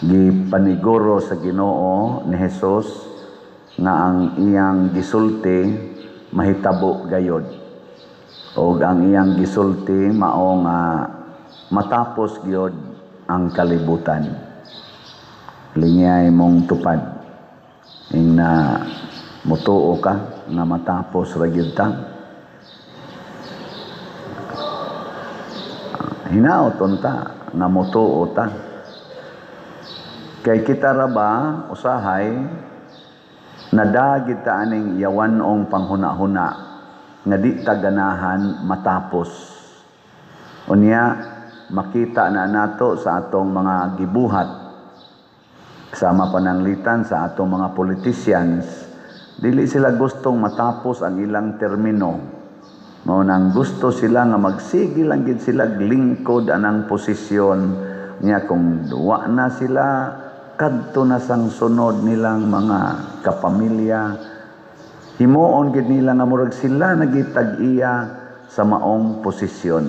Gipaniguro sa Ginoo ni Jesus nga ang iyang gisulti mahitabo gayod. Og ang iyang gisulti mao nga matapos gyud ang kalibutan. Lingay mong tupad ing na mutuo ka nga matapos ra gyud ta. Hinaot unta nga mutuo ta. Kay kita ra ba usahay nadagit ta aning yawan-ong panghuna-huna nga di ta ganahan matapos. Unya makita na nato sa atong mga gibuhat sama pananglitan sa atong mga politicians, dili sila gustong matapos ang ilang termino. Mao nang gusto sila nga magsige lang gid sila lingkod anang posisyon niya. Kung duwa na sila, kadto na sang sunod nilang mga kapamilya. Himuon gid nila nga murag sila nagitag-iya sa maong posisyon.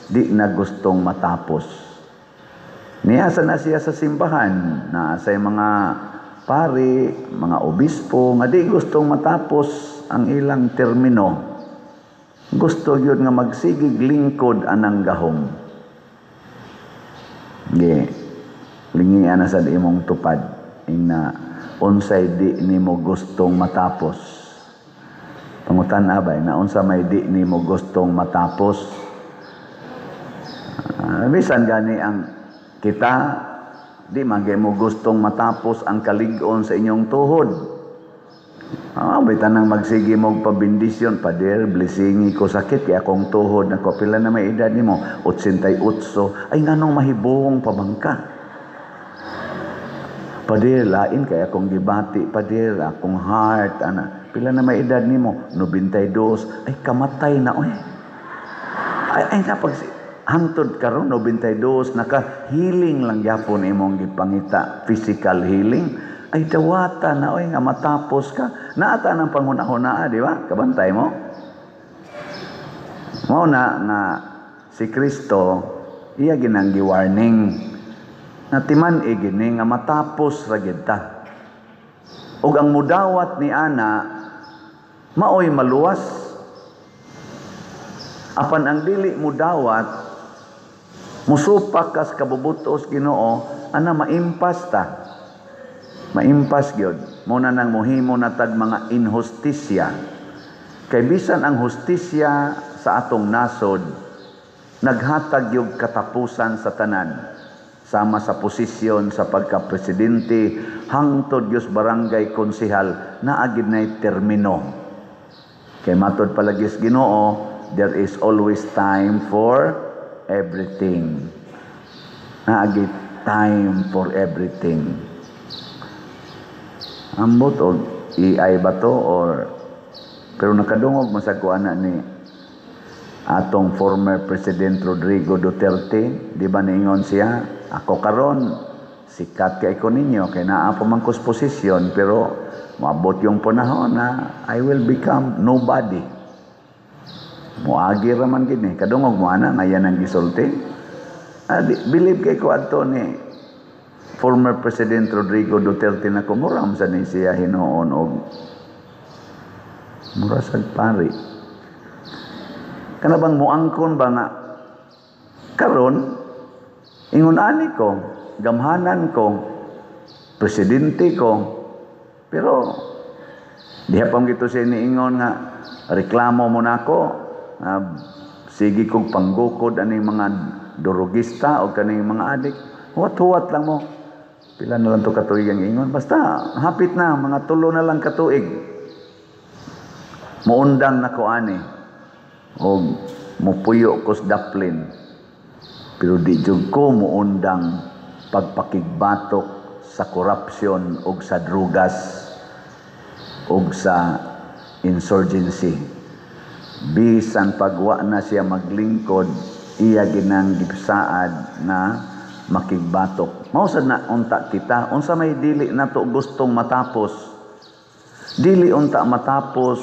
Di na gustong matapos. Niya na siya sa simbahan na sa mga pari, mga obispo nga di gustong matapos ang ilang termino. Gusto yun nga magsigig lingkod anang gahom. Ge, lingian na sa imong tupad ing na unsay di nimo gustong matapos. Pangutan abay na unsa may di nimo gustong matapos. Bisan gani ang kita di man mo gustong matapos ang kalig-on sa inyong tuhod. Bitan nang magsige mo pabindisyon, "Pader, blessingi ko, sakit kay akong tuhod." Nako, "Pila na may edad nimo?" "88." "Ay, nganong mahibong pa bang ka?" "Pader, lain kay akong gibati, pader, akong heart, ana." "Pila na may edad nimo?" "92." "Ay, kamatay na, oy." Ay, ay napag hangtod karon 92 naka healing lang gyapon imong gipangita, physical healing. Ay, dawata na oy nga matapos ka. Naata ng panghuna-huna, di ba? Kabantay mo? Mao na nga si Kristo iya ginang gi-warning na timan gini nga matapos ra gid ta. Ug ang mudawat ni ana maoy maluwas. Apan ang dili mudawat, musupak kas kabubutos Ginoo, ana maimpas ta. Maimpas gyud. Mo na nang muhimo na tag mga inhustisya. Kay bisan ang hustisya sa atong nasod naghatag yung katapusan sa tanan. Sama sa posisyon sa pagka-presidente hangtod gyud barangay konsehal, naagid nay termino. Kay matod palagi sa Ginoo, there is always time for everything. Naagi time for everything. Ambot og AI ba to or pero nakadungog man sa kuana ni atong former President Rodrigo Duterte, di ba niingon siya, "Ako karon sikat kay ko ninyo kay naa pa man kos posisyon, pero moabot yung panahon na I will become nobody. Moagi ra man gid ni." Kadungog mo ana nga yan ang gisulti? Believe kay ko adto ni former President Rodrigo Duterte na kumuram sa ni siya hinuon og mura sag pari. Kana bang muangkon ba nga karon ingon ani ko, gamhanan ko, presidente ko, pero diha pa gito siya niingon nga reklamo mo nako, sige kog panggukod aning mga durugista o kaning mga adik, huwat-huwat lang mo. Pila na lang to katuig ang ingon, basta hapit na, mga 3 na lang katuig. Muundang na ko ani o mupuyo ko sa daplin, pero di jud ko muundang pagpakigbatok sa korupsyon og sa drugas og sa insurgency. Bisan pagwa na siya maglingkod, iya ginang gisaad na makigbatok. Mao sad na unta kita, unsa may dili nato gustong matapos? Dili unta matapos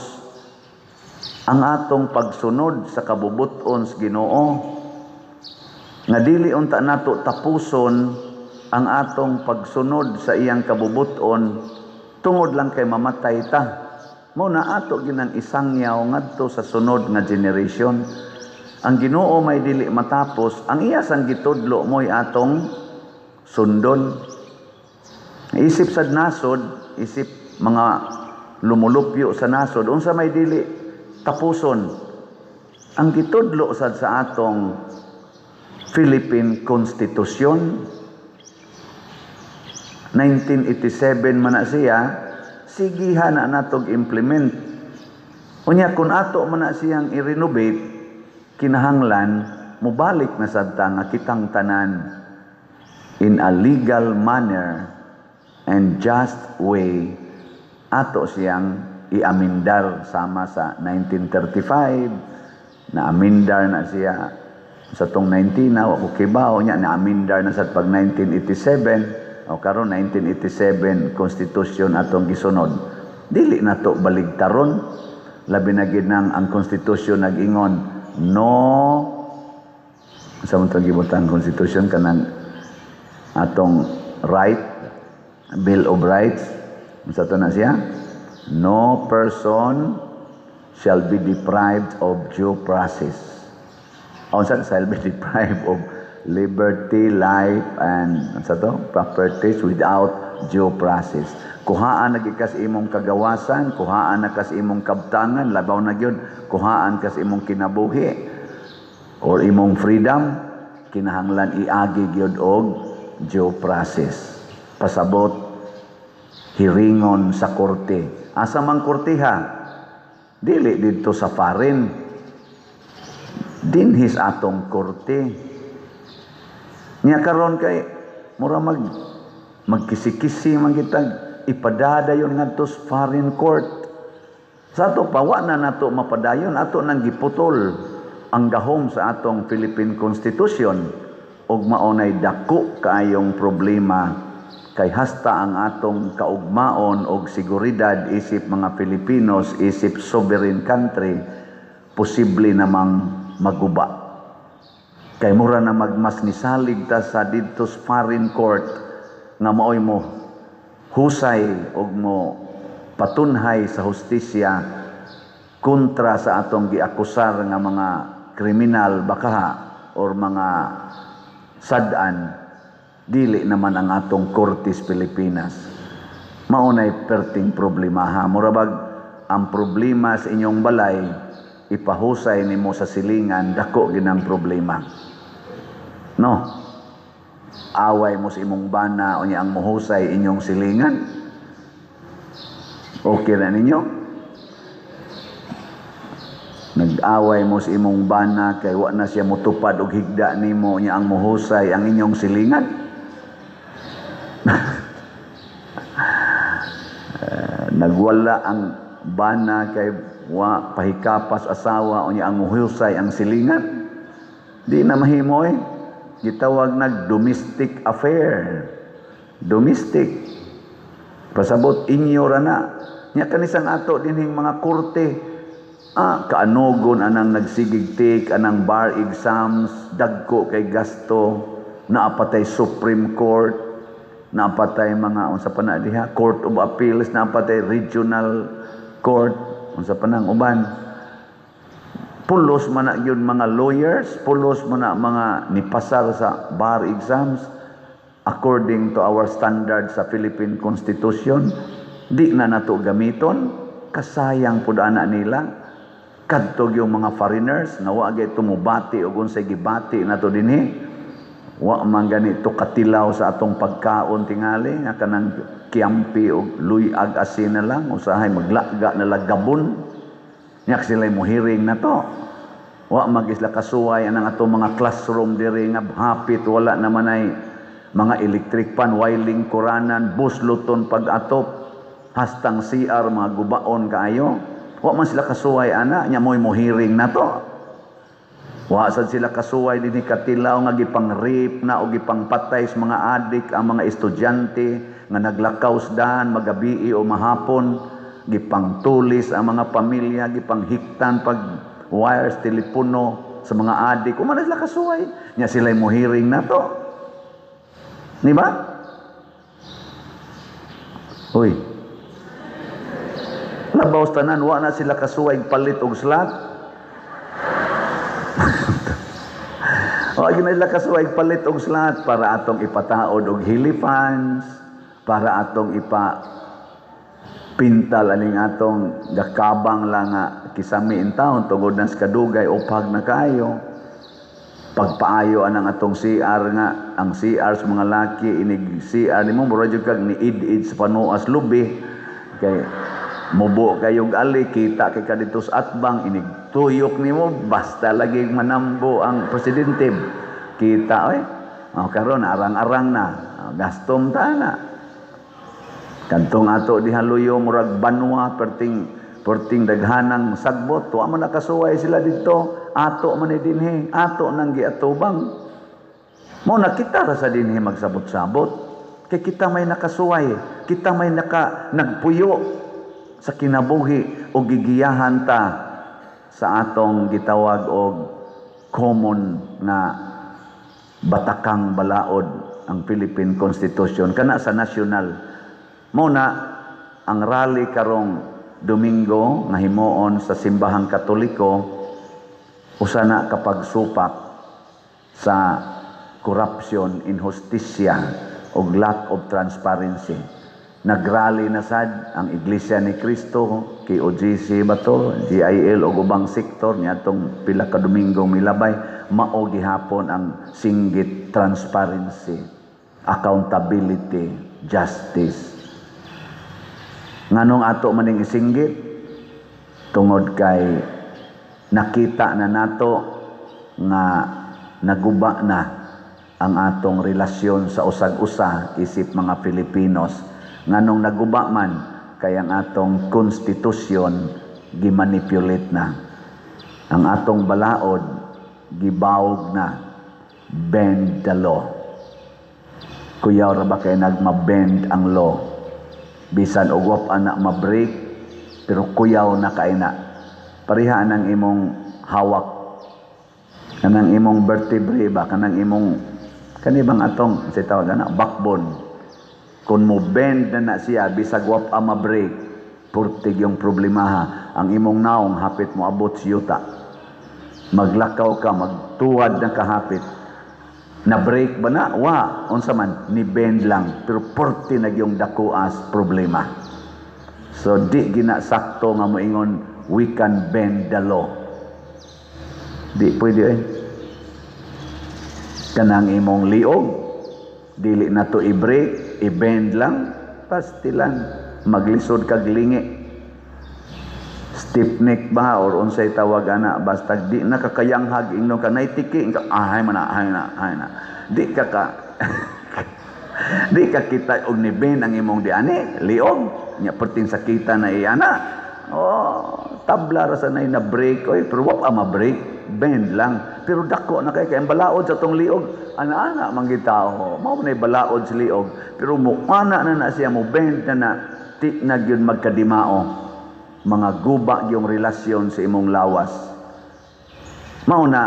ang atong pagsunod sa kabubuton sa Ginoo. Nga dili unta nato tapuson ang atong pagsunod sa iyang kabubuton tungod lang kay mamatay ta. Mao na ato ginang isangyaw ngadto sa sunod nga generation. Ang Ginoo may dili matapos, ang iya sang gitudlo mo'y atong sundon. Isip sad nasod, isip mga lumulupyo sa nasod, unsa may dili tapuson? Ang gitudlo sad sa atong Philippine Constitution, 1987 man na siya, sigihan na natog implement. Unya kung ato man na siyang i-renovate, kinahanglan mobalik na sad ta nga kitang tanan in a legal manner and just way ato siyang iamendar, sama sa 1935 na amendar na siya sa tong 19 na wa ko kibaw nya na amendar na sa pag 1987 o karon 1987 Constitution atong gisunod. Dili na to baligtaron, labi na gid nang ang Constitution nag-ingon no sa man gibutang Constitution kanang atong right, Bill of Rights, unsa to na siya? No person shall be deprived of due process. Unsa, shall be deprived of liberty, life, and unsa to, properties without due process. Kuhaan na kas imong kagawasan, kuhaan na kas imong kabtangan, labaw na gyud, kuhaan kas imong kinabuhi or imong freedom, kinahanglan iagi gyud og due process. Pasabot hiringon sa korte. Asa man korteha? Dili didto sa foreign. Dinhis atong korte. Nya karon kay mura magkisi-kisi man kitag ipadadayon ngadto sa foreign court. Sa ato pa, wa na nato mapadayon, ato nang giputol ang gahom sa atong Philippine Constitution ug maunay dako kaayong problema kay hasta ang atong kaugmaon og seguridad isip mga Filipinos, isip sovereign country, posible namang maguba. Kay mura na magmas nisalig ta sa didto sa foreign court nga maoy mo husay og mo patunhay sa hustisya kontra sa atong giakusar nga mga kriminal bakaha or mga sad-an, dili naman ang atong kortes Pilipinas. Maunay perting problema ha. Murabag ang problema sa inyong balay ipahusay nimo sa silingan, dako ginang problema. No? Away mo sa imong bana, unya ang muhusay inyong silingan. Okay na ninyo? Nag-away mo sa imong bana kay wa na siya mutupad og higda nimo, unya ang muhusay ang inyong silingan. Nagwala ang bana kay wa pahikapas asawa, unya ang muhusay ang silingan. Di na mahimo eh. Gitawag nag domestic affair. Domestic. Pasabot inyo ra na. Nya kanisang ato dinhing mga korte. Kaanugon anang nagsigigtik anang bar exams, dagko kay gasto, naapatay Supreme Court, naapatay mga unsa pa na diha, Court of Appeals, naapatay Regional Court, unsa pa nang uban. Pulos man na yun mga lawyers, pulos man na mga nipasar sa bar exams according to our standards sa Philippine Constitution, di na nato gamiton, kasayang pud ana nila. Kadto yung mga foreigners nga wa gyud tumubati og unsay gibati nato dinhi. Wa man ganito katilaw sa atong pagkaon tingali nga kanang kiampi og luyag asin na lang, usahay maglaga na lagabon. Nya sila mohiring na to. Wa magisla kasuway anang atong mga classroom diri nga hapit wala naman ay mga electric pan, wiling kuranan, busluton pag-atop, hastang CR mga gubaon kaayo. Wa man sila kasuway ana, nya mo'y mohiring na to. Wa sad sila kasuway dinhi katilaw nga gipang-rape na o gipangpatay sa mga adik ang mga estudyante nga naglakaw sa daan magabii o mahapon, gipangtulis ang mga pamilya, gipanghiktan pag wires telepono sa mga adik. Wa man sila kasuway, nya sila'y mohiring na to. Di ba? Uy. Labaw sa tanan, wa na sila kasuway palit og slot. Wa na sila kasuway palit og slot para atong ipataod og hiliphans, para atong ipa pintal aning atong gakabang lang nga kisami in taon tungod na sa kadugay upag na kayo. Pagpaayo anang atong CR nga ang CR sa mga laki, inig CR nimo mura jud kag ni id-id sa panuas lubi kay mubo kayong ali, kita kay kadito sa atbang, inig tuyok nimo basta lagi manambo ang presidente, kita oy. Oh, karon arang-arang na, oh, gastom ta na kantong ato diha luyo, murag banwa, perting perting daghanang sagbot, wa man nakasuway sila didto. Ato man ni dinhi, ato nang giatubang. Mo na kita ra sa dinhi magsabot-sabot kay kita may nakasuway, kita may naka nagpuyo sa kinabuhi o gigiyahan ta sa atong gitawag og common na batakang balaod, ang Philippine Constitution kana sa national. Mo na ang rally karong Domingo nga himuon sa Simbahang Katoliko, usa na kapagsupak sa corruption, inhustisya ug lack of transparency. Nagrally na sad ang Iglesia ni Cristo, KOJC ba to, GIL ug ubang sektor niadtong pila ka Domingo milabay, mao gihapon ang singgit: transparency, accountability, justice. Nganong ato maning isinggit? Tungod kay nakita na nato nga naguba na ang atong relasyon sa usag-usa isip mga Filipinos. Nganong naguba man? Kay ang atong konstitusyon gimanipulate na. Ang atong balaod gibawog na. Bend the law. Kuyaw ra ba kay nagma-bend ang law? Bisan og wa pa na ma-break, pero kuyaw na kay na. Pareha ang imong hawak, kanang imong vertebrae ba, kanang imong kani bang atong sa tawag ana backbone. Kung mo bend na na siya, bisag wa pa ma-break, purtig yung problemaha. Ang imong naong hapit mo abot sa yuta. Maglakaw ka, magtuwad na kahapit. Na break ba na? Wa, unsa man, ni bend lang, pero purti na yung dakuas problema. So di gina sakto nga moingon we can bend the law. Di pwede eh. Kanang imong liog, dili na to i-break, i-bend lang, pastilan, maglisod kag lingi. Stiff neck ba or unsay tawag ana, basta di na kakayanghag, ingnon ka naitiki ka, ahay man na, ahay na, ahay na. Di ka kita og ni bend ang imong diani, liog, nya perting sakita na iyana. Oh, tabla ra sa nay na break oy, pero wa pa ma-break, bend lang. Pero dako na kay kay ang balaod sa tong liog, ana-ana man gitao. Mao nay balaod sa liog, pero mo ana na na siya, mo bend na na, ti na gyud magkadimao. Mga guba yung relasyon sa imong lawas. Mao na,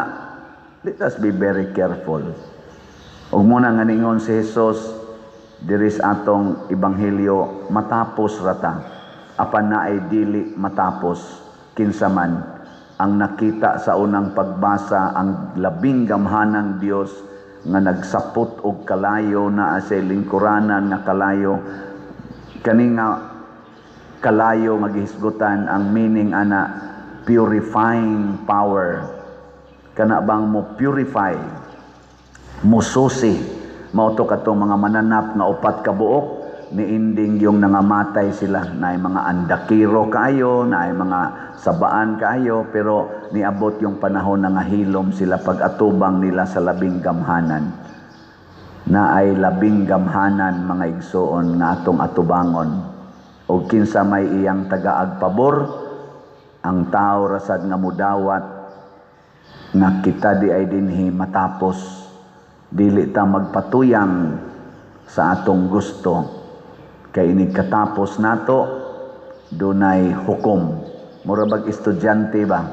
let us be very careful. Ug muna nga ningon si Jesus diri sa atong ebanghelyo, matapos rata. Apan naay dili matapos. Kinsa man ang nakita sa unang pagbasa, ang labing gamhanang Dios nga nagsapot og kalayo, naa sa lingkuranan nga kalayo. Kani nga kalayo nga gihisgutan, ang meaning ana purifying power. Kana bang mo purify, mususi, mao to katong mga mananap nga upat ka buok niinding yung nangamatay sila, naay mga andakiro kaayo, naay mga sabaan kaayo, pero niabot yung panahon na nga hilom sila pag-atubang nila sa labing gamhanan. Naay labing gamhanan, mga igsoon, nga atong atubangon. O kinsa may iyang tagaag pabor, ang tao rasad nga mudawat nga kita di ay dinhi matapos, dili ta magpatuyang sa atong gusto. Kay inig katapos nato, dunay hukom. Mura bag estudyante ba?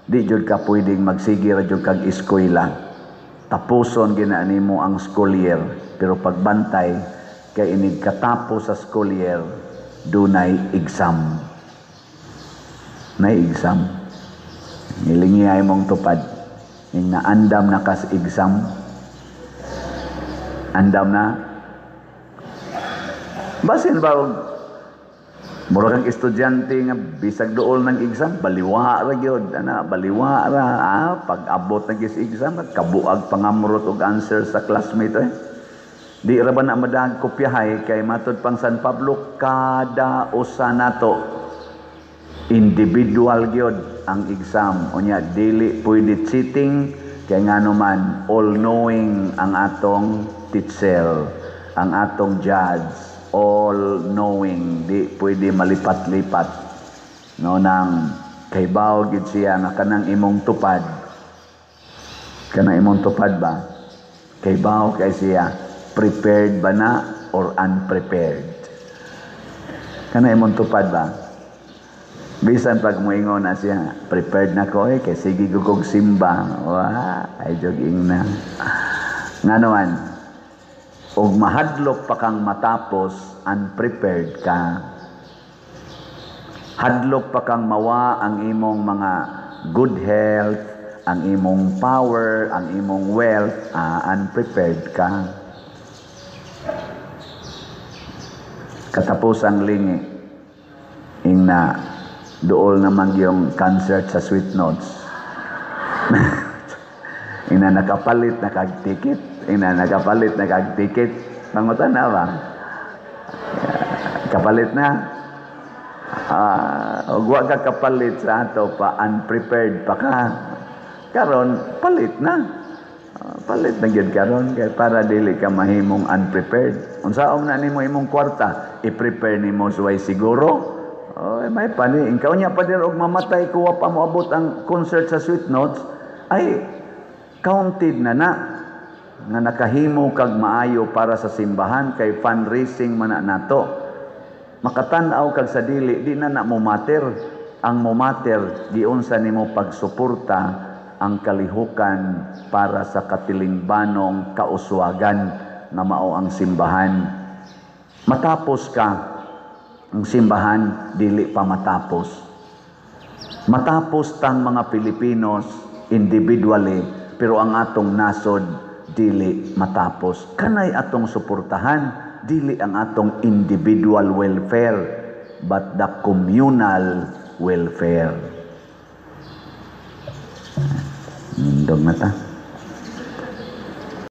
Di jud ka pwedeng magsige ra jud kag eskwela. Tapuson gina nimo ang school year, pero pagbantay kay inig katapos sa school year, dunay exam. Nay exam. Ngilingi mong tupad. Ing naandam na kas exam. Andam na. Basin ba og mura kang estudyante nga bisag duol ng exam, baliwa ra gyud ana, baliwa ra. Pag abot na gyud sa exam, kabuag pangamrot og answer sa classmate eh. Di ra ba na madag kopyahay kay matud pang San Pablo, kada usa nato individual gyud ang exam. Unya dili pwede cheating kay ngano man all knowing ang atong teacher, ang atong judge, all knowing, di pwede malipat-lipat, no? Nang kay bawo gid siya nga kanang imong tupad, kanang imong tupad ba, kay bawo kay siya prepared ba na or unprepared. Kanang imong tupad ba, bisan pag moingon na siya, "Prepared na ko eh, kay sige gugog simba." Wa ay jogging na. Ngano man og mahadlok pa kang matapos, unprepared ka. Hadlok pa kang mawa ang imong mga good health, ang imong power, ang imong wealth, unprepared ka. Katapos ang lingi, ing na dool naman yung concert sa Sweet Notes. Ina nakapalit na kag ticket, ina nakapalit na kag ticket. Pangutan na ba? Kapalit na. Og wa ka kapalit sa ato pa, unprepared pa ka. Karon palit na. Palit na gyud karon kay para dili ka mahimong unprepared. Unsaon na nimo imong kwarta, i-prepare nimo suway siguro. Oh, may pani. Ikaw niya pa og mamatay ko wa pa moabot ang concert sa Sweet Notes, ay counted na na nga nakahimo kag maayo para sa simbahan kay fundraising man na nato. Makatan-aw kag sa dili, di na na mo matter. Ang mo matter, giunsa nimo pagsuporta ang kalihukan para sa katilingbanong kauswagan nga mao ang simbahan. Matapos ka, ang simbahan dili pa matapos. Matapos tang mga Pilipinos individually, pero ang atong nasod dili matapos. Kanay atong suportahan, dili ang atong individual welfare, but the communal welfare. Nindog na ta.